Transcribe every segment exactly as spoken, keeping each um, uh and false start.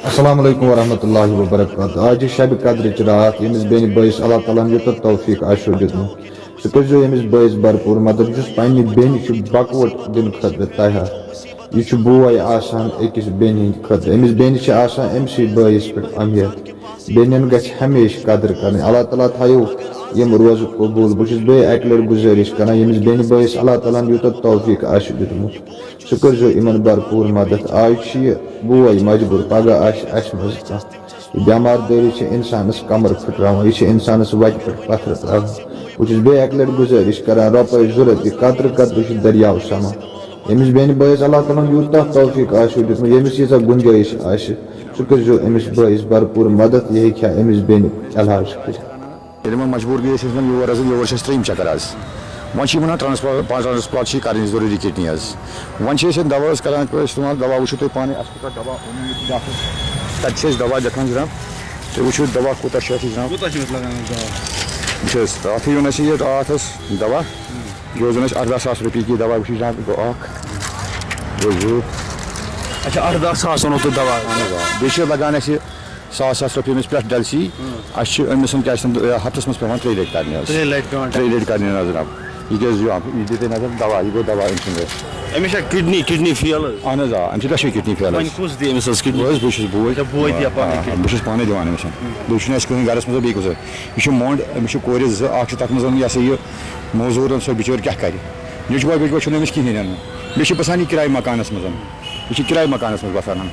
السلام علیکم ورحمۃ اللہ وبرکاتہ۔ آز چھِ شبِ قدرٕچ راتھ، ییٚمِس بیٚنہِ بٲیِس اللہ تعالیٰ ہن یوٗتاہ توفیٖق آسیو دیُتمُت، سُہ کٔرۍزیو ییٚمِس بٲیِس بھرپوٗر مدد، یُس پننہِ بیٚنہِ چھُ بکوٹ دِنہٕ خٲطرٕ تیار۔ یہِ چھُ بوے آسان أکِس بیٚنہِ ہٕنٛدِ خٲطرٕ، أمِس بیٚنہِ چھِ آسان أمۍ سٕے بٲیِس پٮ۪ٹھ اُمید۔ بیٚنٮ۪ن گژھِ ہمیشہِ قدٕر کرٕنۍ۔ اللہ تعالیٰ تھایو یِم روزٕ قبوٗل۔ بہٕ چھُس بیٚیہِ اَکہِ لَٹہِ گُزٲرِش کران، ییٚمِس بیٚنہِ بٲیِس اللہ تعالیٰ ہن یوٗتاہ توفیٖق آسہِ دیُتمُت، سُہ کٔرۍزیو یِمن بھرپوٗر مدد۔ آز چھُ یہِ بوے مجبوٗر، پگاہ آسہِ اَسہِ منٛز کانٛہہ۔ یہِ بٮ۪مار دٲری چھِ اِنسانَس کمر پھٕٹراوان، یہِ چھِ اِنسانَس وَتہِ پٮ۪ٹھ پتھر تراوان۔ بہٕ چھُس بیٚیہِ اَکہِ لَٹہِ گُزٲرِش کران، رۄپَے ضوٚرَتھ، یہِ قطرٕ قطرٕ چھُ دٔریاو سَمان۔ ییٚمِس بیٚنہِ بٲیِس اللہ تعالیٰ ہن یوٗتاہ توفیٖق آسیو دیُتمُت، ییٚمِس ییٖژاہ گُنجٲیِش آسہِ، سُہ کٔرۍزیو أمِس بٲیِس بھرپوٗر مدد، یہِ ہیٚکہِ ہا أمِس بیٚنہِ علاج کٔرِتھ۔ ییٚلہِ وۄنۍ مجبوٗر گٔے أسۍ، أسۍ وۄنۍ یور حظ، یور چھِ اَسہِ ترٛیٚیِم چکر آز۔ وۄنۍ چھِ یِمن حظ ٹرانسپلانٹ، پانٛژھ ٹرانسپلانٹ چھِ یہِ کَرٕنۍ ضروٗری کِڈنی حظ۔ وۄنۍ چھِ أسۍ یہِ دوا حظ کران، کٲنٛسہِ استعمال دوا وٕچھِو تُہۍ پانَے، اَسہِ کوٗتاہ دوا اوٚن ییٚتہِ ڈاکٹر۔ تَتہِ چھِ أسۍ دوا لیکھان جناب، تُہۍ وٕچھِو دوا کوٗتاہ چھُ اَسہِ جناب۔ کوٗتاہ چھُ اَسہِ لگان حظ دوا؟ وٕچھ حظ، اَتھ یہِ اوٚن اَسہِ یہِ راتھ حظ دوا، یہِ اوس دیُن اَسہِ اَرداہ ساس رۄپیہِ کہِ دوا، وٕچھِو جناب، گوٚو اَکھ، گوٚو زٕ۔ اچھا، اَرداہ ساس اوٚنوُ تۄہہِ دوا؟ اَہَن حظ، آ۔ بیٚیہِ چھِ لگان اَسہِ ساس ساس رۄپیہِ أمِس پٮ۪ٹھ ڈَلسی۔ اَسہِ چھِ أمِس کیٛاہ چھِ تِم، ہفتَس منٛز پٮ۪وان ترٛیٚیہِ لَٹہِ کَرنہِ حظ۔ ترٛیٚیہِ لَٹہِ پٮ۪وان ترٛیٚیہِ لَٹہِ کَرنہِ حظ جناب۔ یہِ کیٛاہ حظ یہِ، یہِ دِیِو تُہۍ نظر دوا، یہِ گوٚو دوا أمۍ سُنٛد حظ۔ أمِس چھا کِڈنی، کِڈنی فیل حظ؟ اَہَن حظ آ، أمِس چھِ دۄشوٕے کِڈنی فیل حظ۔ وۄنۍ کُس دِیہِ أمِس حظ کِڈنی؟ بہٕ حظ، بہٕ چھُس بوے۔ اچھا، بوے دِیا پانَے آ، کِڈنی؟ بہٕ چھُس پانَے دِوان أمِس۔ بیٚیہِ چھُنہٕ اَسہِ کٕہٕنۍ گَرَس منٛز بیٚیہِ کُس حظ۔ یہِ چھُ مۄنٛڈ، أمِس چھُ کورِ زٕ، اَکھ چھِ تَتھ منٛز یہِ ہسا یہِ موزوٗر، سۄ بِچٲر کیٛاہ کَرِ؟ نیٚچوٗ بوے ویٚچوٗ بوے چھُنہٕ أمِس کِہیٖنۍ اَنُن۔ بیٚیہِ چھِ بَسان یہِ کِراے مکانَس منٛز۔ یہِ چھِ کِراے مکانَس منٛز بَسان۔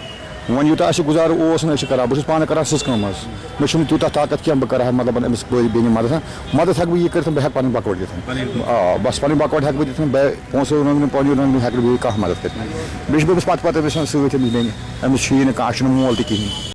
وۄنۍ یوٗتاہ اَسہِ گُزارٕ اوس نہٕ، أسۍ چھِ کَران۔ بہٕ چھُس پانہٕ کَران سٕژ کٲم حظ۔ مےٚ چھُنہٕ تیوٗتاہ طاقت کینٛہہ بہٕ کَرٕ ہا، مطلب، أمِس بٲے بیٚنہِ مَدَد۔ مَدَد ہٮ۪کہٕ بہٕ یہِ کٔرِتھ، بہٕ ہٮ۪کہٕ پَنٕنۍ بکوٹ دِتھ۔ پَنٕنۍ بکوٹ۔ آ، بَس پَنٕنۍ بکوٹ ہٮ۪کہٕ بہٕ دِتھ، بہٕ پونٛسہٕ روٚنُم نہٕ، پونٛسہٕ روٚنُم نہٕ، ہٮ۪کہٕ نہٕ بیٚیہِ کانٛہہ مَدَد کٔرِتھ۔ بیٚیہِ چھُس بہٕ أمِس پَتہٕ پَتہٕ أمِس سۭتۍ أمِس بیٚنہِ۔ أمِس چھُ یہِ نہٕ کانٛہہ، اَسہِ چھُنہٕ مول تہِ کِہیٖنۍ۔